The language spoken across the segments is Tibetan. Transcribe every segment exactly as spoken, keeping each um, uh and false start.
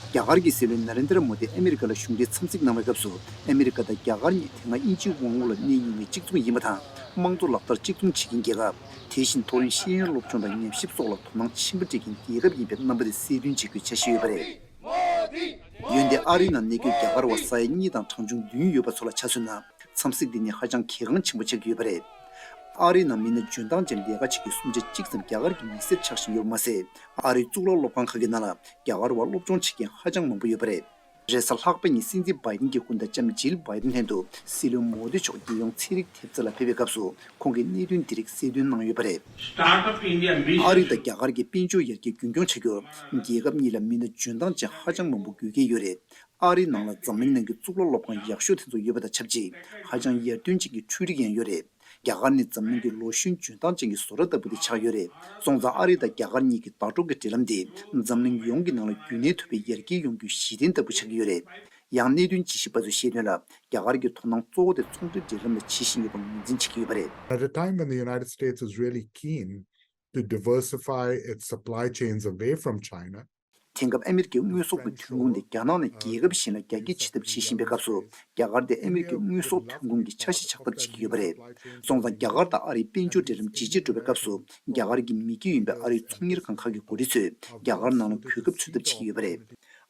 རྒྱ་གར་གྱི་སྲིད་བློན་ན་རེན་དྲ་མོ་དི་ཨ་མི་རི་ཀ་ལ་གཞུང་འབྲེལ་འཚམས་གཟིགས་གནང་བའི་སྐབས་སུ། ཨ་མི་རི་ཀ་དང་རྒྱ་གར་གཉིས་དེ་སྔ་དབྱིན་ཇིའི་དབང་འོག་ལ་གནས་མྱོང་བའི་གཅིག་མཚུངས་ཡིན་པ་དང་། དམངས་གཙོ་ལག་བསྟར་གཅིག་མཚུངས་བྱེད་མཁན་རྒྱལ་ཁབ། དེ་བཞིན་མཐོ་རིམ་ཤེས་ཡོན་སློབ་སྦྱོང་དང་ཉམས་ཞིབ་སོགས་ལ་དོ་སྣང་ཆེན་པོ་སྤྲད་མཁན་རྒྱལ་ཁབ་ཡིན་པའི་རྣམ་པ་དེ་གསལ་སྟོན་བྱེད་དགོས་འཆར་གཞི་ཡོད་པ་རེད། འོན་ཏེ་ཨ་རིའི་ནང་གནས་འཁོད་རྒྱ་གར་བ་ས་ཡ་གཉིས་དང་གྲངས་ཆུང་བདུན་ཡོད་པ་ཚོ་ལ་ཆ་མཚོན་ན། འཚམས་གཟིགས་འདི་ནི་ཧ་ཅང་གལ་འགངས་ཆེན་པོ་ཆགས་ཀྱི་ཡོད་པ་རེད། ཨ་རིའི་ནང་མི་སྣ་འཇོན་ཐང་ཅན་ལས་ཀ་བྱེད་མཁན་སུམ་ཆ་གཅིག་ཙམ་རྒྱ་གར་གྱི་མི་སེར་ཆགས་བཞིན་ཡོད་པ་མ་ཟད། ཨ་རིའི་གཙུག་ལག་སློབ་ཁང་ཁག་གི་ནང་ལ་རྒྱ་གར་བ་སློབ་སྦྱོང་བྱེད་མཁན་ཧ་ཅང་མང་པོ་ཡོད་པ་རེད། རེས་གཟའ་ལྷག་པ་ཉིན་སྲིད་འཛིན་བྷའི་ཏིན་གྱི་སྐུ་ཟླ་ལྕམ་ཇིལ་བྷའི་ཏིན་ལྷན་དུ་སྲིད་བློན་མོ་དི་མཆོག་རྒྱལ་ཡོངས་ཚན་རིག་ཐེབས་རྩ་ལ་ཕེབས་པའི་སྐབས་སུ། ཁོང་གིས་གནད་དོན་འདི་རིགས་གསལ་སྟོན་གནང་ཡོད་པ་རེད། Startup India Mission ཨ་རི་དང་རྒྱ་གར་གྱི་དཔལ་འབྱོར་ཡར་རྒྱས་རྒྱུན་འཁྱོངས་བྱ་རྒྱུར། རྒྱལ་ཁབ་གཉིས་ལ་མི་སྣ་འཇོན་ཐང་ཅན་ཧ་ཅང་མང་པོ་དགོས་ཀྱི་ཡོད་རེད། ཨ་རིའི་ནང་ལ་འཛམ་གླིང་ནང་གི་གཙུག་ལག་སློབ་ཁང་ཡག་ཤོས་དེ་ཚོ་ཡོད་པ་དང་ཆབས་ཅིག་ཧ་ཅང་ཡར་ཐོན་ཅན་གྱི་འཕྲུལ་རིག་ཡང་ཡོད་རེད། རྒྱ་གར་ནི་འཛམ་གླིང་གི་ལོ་གཞོན་འཇོན་ཐང་ཅན་གྱི་བཟོ་གྲྭ་ལྟ་བུ་དེ་ཆགས་ཡོད་རེད། སོང་ཙང་ཨ་རི་དང་རྒྱ་གར་གཉིས་ཀྱི་ཟླ་གྲོགས་ཀྱི་འབྲེལ་ལམ་དེ་འཛམ་གླིང་ཡོངས་ཀྱི་ནང་ལ་རྒྱུན་གནས་ཐུབ་པའི་ཡར་རྒྱས་ཡོང་རྒྱུའི་གཞི་རྟེན་ལྟ་བུ་ཆགས་ཀྱི་ཡོད་རེད། ཡང་གནད་དོན་དཔྱད་ཞིབ་པ་ཚོས་བཤད་དོན་ལ། རྒྱ་གར་གྱི་དོ་སྣང་གཙོ་བོ་དེ་ཚོང་འབྲེལ་འབྲེལ་ལམ་ལ་བྱེད་བཞིན་ཡོད་པ་ངོས་འཛིན་བྱེད་ཀྱི་ཡོད་པ་རེད། At a time when the United States is really keen to diversify its supply chains away from China, དེང་སྐབས་ཨ་མི་རི་ཀའི་དངོས་ཟོག་གི་ཐོན་ཁུངས་དེ་རྒྱ་ནག་ནས་རྒྱལ་ཁབ་གཞན་ལ་རྒྱ་སྐྱེད་བྱེད་ཐབས་བྱེད་བཞིན་པའི་སྐབས་སུ། རྒྱ་གར་དེ་ཨ་མི་རི་ཀའི་དངོས་ཟོག་ཐོན་ཁུངས་ཀྱི་ཆ་ཤས་ཆགས་ཐབས་བྱེད་ཀྱི་ཡོད་པ་རེད། སོང་ཙང་རྒྱ་གར་དང་ཨ་རིའི་དཔལ་འབྱོར་འབྲེལ་ལམ་ཇེ་ཆེར་འགྲོ་བའི་སྐབས་སུ། རྒྱ་གར་གྱི་མི་སྒེར་ཡིན་པའི་ཨ་རིའི་ཚོང་གཉེར་ཁང་ཁག་གི་འགོ་ཁྲིད་ཚོས་རྒྱ་གར་ནང་ལ་གོ་སྐབས་འཚོལ་ཐབས་བྱེད་ཀྱི་ཡོད་པ་རེད།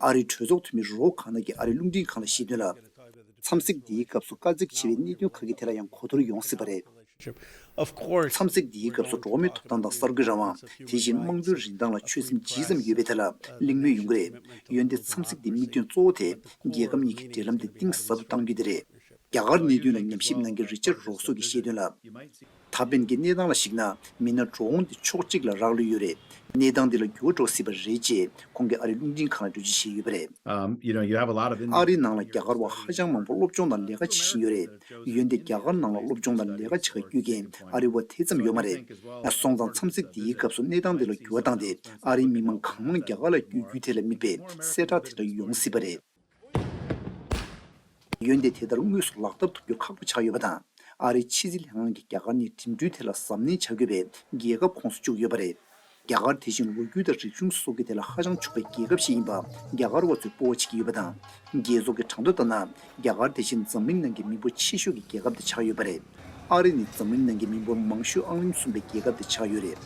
ཨ་རིའི་གྲོས་ཚོགས་འཐུས་མི་རོ་ཁ་ན་གིས་ཨ་རིའི་རླུང་འཕྲིན་ཁང་ལ་བཤད་དོན་ལ། འཚམས་གཟིགས་འདིའི་སྐབས་སུ་དཀའ་ཚེགས་ཆེ་བའི་གནད་དོན་ཁག་གི་ཐད་ལ་ཡང་གོ་བསྡུར་ཡོང་སྲིད་པ་རེད། Of course. འཚམས་གཟིགས་འདིའི་སྐབས་སུ་འགྲོ་བ་མིའི་ཐོབ་ཐང་དང་གསར་འགོད་རང་དབང་། དེ་བཞིན་དམངས་གཙོའི་རིན་ཐང་ལ་ཆོད་སེམས་ཇི་ཙམ་ཡོད་པའི་ཐད་ལ་གླེང་མོལ་ཡོང་གི་རེད། འོན་ཏེ་འཚམས་གཟིགས་འདིའི་དམིགས་དོན་གཙོ་བོ་དེ་རྒྱལ་ཁབ་གཉིས་ཀྱི་འབྲེལ་ལམ་དེ་གཏིང་ཟབ་ཏུ་གཏང་རྒྱུ་དེ་རེད། རྒྱ་གར་གནད་དོན་ལ་ཉམས་ཞིབ་གནང་མཁན་རི་ཅར་རོག་སོ་གིས་བཤད་དོན་ལ། ད་ཕན་གྱི་གནས་སྟངས་ལ་གཞིགས་ན། མི་སྣ་འགྲོ་འོང་དེ་ཕྱོགས་གཅིག་ལ་རག་ལུས་ཡོད་རེད། གནས་སྟངས་འདི་ལ་འགྱུར་བ་འགྲོ་སྲིད་པ་རེད་ཅེས་ཁོང་གིས་ཨ་རིའི་རླུང་འཕྲིན་ཁང་ལ་འགྲེལ་བརྗོད་བྱས་ཡོད་པ་རེད། Um, you know, you have a lot of Indians ཨ་རིའི་ནང་ལ་རྒྱ་གར་བ་ཧ་ཅང་མང་པོ་སློབ་སྦྱོང་དང་ལས་ཀ་བྱེད་བཞིན་ཡོད་རེད། འོན་ཏེ་རྒྱ་གར་ནང་ལ་སློབ་སྦྱོང་དང་ལས་ཀ་བྱེད་གར་བསྐྱོད་མཁན་ཨ་རི་བ་དེ་ཙམ་ཡོད་མ་རེད། སོང་ཙང་འཚམས་གཟིགས་འདིའི་སྐབས་སུ་གནས་སྟངས་འདི་ལ་འགྱུར་བ་བཏང་སྟེ་ཨ་རིའི་མི་མང་གང་མང་རྒྱ་གར་ལ་བསྐྱོད་རྒྱུའི་ཐད་ལ་དམིགས་པའི་གསལ་བསྒྲགས་དེ་འདྲ་ཡོང་སྲིད་པ་རེད། འོན་ཏེ་དེ་ལྟར་དངོས་སུ་ལག་བསྟར་ཐུབ་རྒྱུ་ཁག་པོ་ཆགས་ཡོད་པ་དང་། ཨ་རིའི་ཕྱི་སྲིད་ལྷན་ཁང་གིས་རྒྱ་གར་ནི་འགྲིམ་འགྲུལ་ཐད་ལ་གཟབ་ནན་བྱ་དགོས་པའི་རྒྱལ་ཁབ་ཁོངས་སུ་བཅུག་ཡོད་པ་རེད། རྒྱ་གར་དེ་བཞིན་ལོ་རྒྱུས་དང་རིག་གཞུང་སོགས་ཀྱི་ཐད་ལ་ཧ་ཅང་ཕྱུག་པའི་རྒྱལ་ཁབ་ཞིག་ཡིན་པ་རྒྱ་གར་བ་ཚོས་སྤོབས་པ་བྱེད་ཀྱི་ཡོད་པ་དང་། རྒྱལ་ཚོགས་ཀྱི་གྲངས་ཐོ་ལྟར་ན། རྒྱ་གར་དེ་བཞིན་འཛམ་གླིང་ནང་གི་མི་འབོར་ཆེ་ཤོས་ཀྱི་རྒྱལ་ཁབ་དེ་ཆགས་ཡོད་པ་རེད། ཨ་རི་ནི་འཛམ་གླིང་ནང་གི་མི་འབོར་མང་ཤོས་ཨང་རིམ་གསུམ་པའི་རྒྱལ་ཁབ་དེ་ཆགས་ཡོད་རེད།